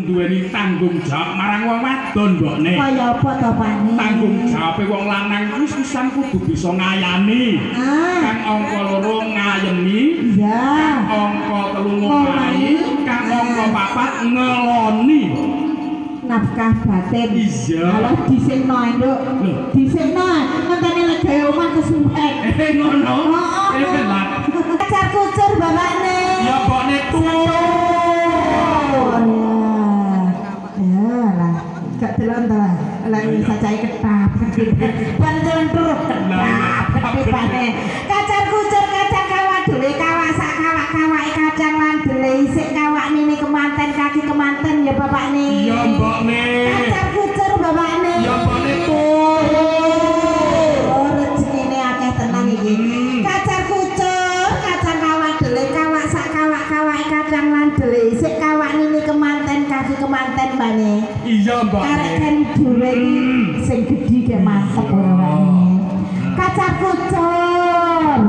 Duweni tanggung jawab marang wong wadon, mbokne. Kaya apa to, Pakne? Tanggung jawabe wong lanang kuwi sisan kudu bisa ngayani. Kang angka loro ngayemi, angka telu ngomahi, kang angka papat ngeloni. Nafkah batin. Iya. Alah, dhisikno, Nduk. Lho. Dhisikno, ngenteni lek gawe omah kesuwen. Eh, ngono. Heeh. Eh, lah. Kacar kucur, bapakne. Ya, mbokne tuh. Oh ya. Ya lah. Gak delok ta lah. Lah, sacahe ketap. Bar jalan terus ketap ketipane. Kacar kucur kacang kawak dele kawak sak kawak kawake kacang lan dele isik kawak nini kemanten kaki kemanten ya, bapakne. Iya, mbokne. Kacar kucur, bapakne. Ya, mbokne tuh. Oh, rezekine akeh tenan iki. Kacar kucur, kacang kawak dele kawak sak kawak kawake kacang lan dele isik kawak nini kemanten kaki kemanten, mbane. Iya, mbokne. Karek kan dhuwit iki sing gedhi gek mantep ora, mbane. Kacar kucur.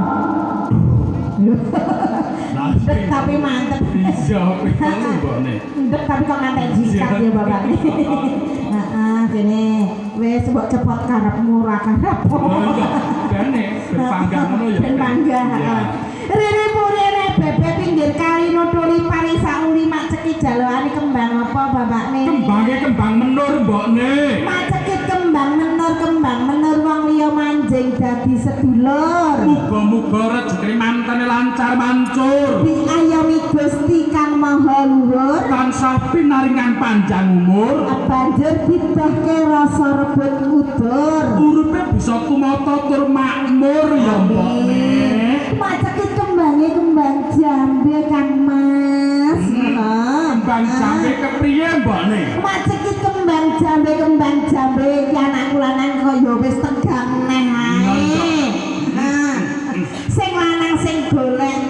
Ndek tapi mantep. Iya, ngono, mbokne. Ndek tapi kok ngantek jikat ya, Bapak. Heeh, kene wis mbok cepot karepmu ora karepmu. Oh iya, bene ben panggah ngono ya. Ben panggah, Iya. heeh. Rere purene bebek pinggir kali nutuli pari sauli mak cekit jalukane kembang apa, bapakne? Kembange kembang menur, mbokne. Mak cekit kembang menur, kembang menur wong liya manjing dadi sedulur. Muga-muga rezeki mantene lancar mancur. Diayomi Gusti Kang Maha Luhur. Tansah pinaringan panjang umur. Banjur didohke rasa rebut udur. Uripe bisa tumata tur makmur ya, mbokne. Mak cekit kembange kembang jambe, Kang Mas. Ngono. Kembang jambe kepriye, mbokne? Mak cekit kembang jambe, kembang jambe iki anakku lanang kok ya wis tegang neh ae. Ah. Sing lanang sing golek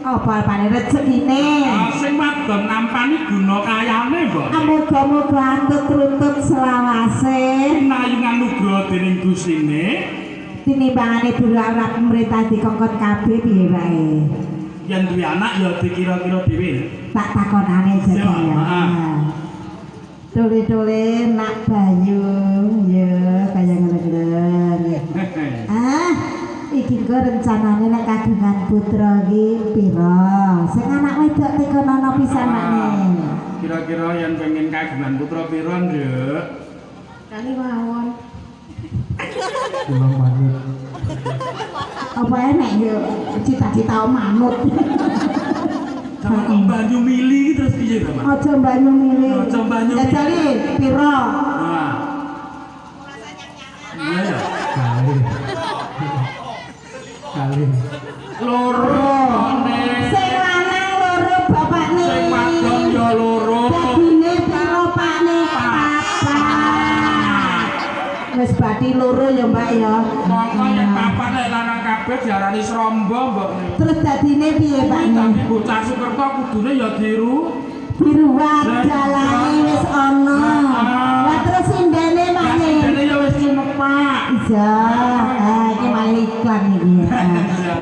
apa-apane rezekine. Ah, sing wadon nampani guna kayane, mbokne. Muga-muga antut-runtut selawase. Pinayungan nugroho dening Gustine. Tinimbangane durung ora pemerintah dikongkon kabeh piye wae. Yen duwe anak ya dikira-kira dhewe. Tak takonane jajal Iya, ya. heeh. Tole-tole nak Bayu ya kaya ngono kuwi. Ah, iki kok rencanane nek kagungan putra iki pira? Sing anak wedok tekonono pisan, Makne. Kira-kira yen pengen kagungan putra pira, Nduk? Kali mawon. Kula manut. Apa enek yo cita-cita manut. Sama kok banyu mili iki terus piye to, Mas? Aja banyu mili. Aja banyu mili. Jajali pira? Nah. Iya ya. Kali. Kali. Loro, ne. Sing lanang loro, bapakne. Sing wadon ya loro. Dadine pira, Pakne? Papat. Wis bati loro ya, Mbak, ya. Mongko yen papat nek lanang kabeh diarani srombo, mbokne. Terus dadine piye, Pakne? Tapi bocah Sukerta kudune ya diru. Diruwat dalane wis ana. Lah, terus sindene, Pakne? Dene ya wis sumepak. Iya, ah, iki malah iklan iki.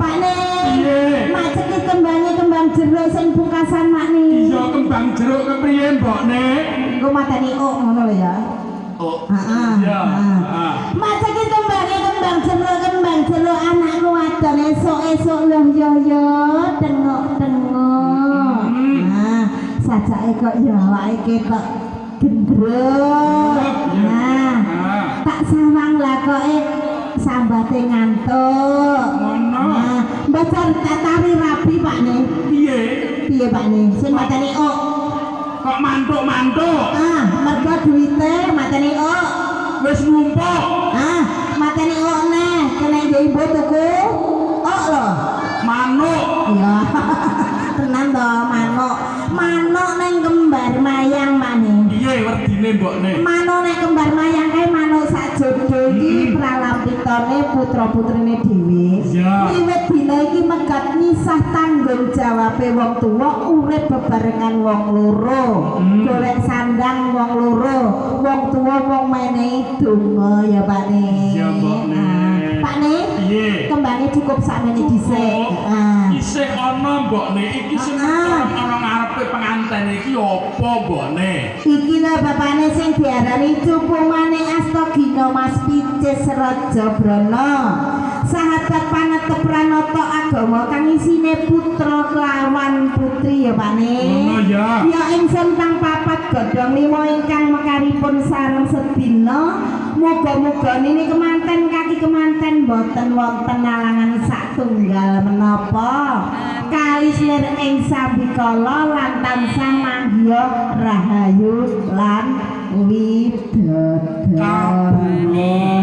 Pakne. Piye? Mak cekit kembange kembang jeruk sing pungkasan, Makne. Iya, kembang jeruk kepriye, mbokne? Engko mateni ok ngono lho ya. Oh. Heeh. Iya. Heeh. Heeh. Mak cekit kembange kembang jeruk anakku wadon esuk-esuk loh yo yo tengok-tengok. Nah, sajake kok ya awake ketok gendruk. Nah, tak sawang lah kok sambate ngantuk. Ngono. Nah, baca tak tari rabi, Pakne. Piye? Piye, Pakne? Sing mateni ok. Kok mantuk-mantuk? Ah, mergo duwite mateni ok. Wis numpuk. Ah, mateni ok neh, kena nggo ibu tuku ok lho. Manuk. Iya. Tenan to, manuk. Manuk ning kembar mayang, Pakne. Piye werdine, mbokne? Manuk nek kembar mayang kae manuk sak jodo iki pralampitane putra-putrine dhewe. Wiwit dina iki megat misah tanggung jawabe wong tuwa urip bebarengan wong loro. Golek sandang wong loro, wong tuwa wong menehi donga ya, Pakne. Iya, Mbokne. Ah, Pakne, Piye? kembange cukup sakmene dhisik. Cukup. Ah. Isih ana, mbokne, iki sing ana ngarepku. Karepe penganten iki apa mbone? Iki lho bapane sing diarani Cupu Manik Astagina Mas Picis Raja Brana. Sahabat panetep pranata agama kang isine putra kelawan putri ya Pakne. Ngono ya. Ya ingsun tang papat godhong lima ingkang mekaripun sareng sedina. Muga-muga nini kemanten kaki kemanten boten wonten alangan satunggal menapa. Kalis lir ing sambikala lan tansah manggiha rahayu lan widodo. Kabula.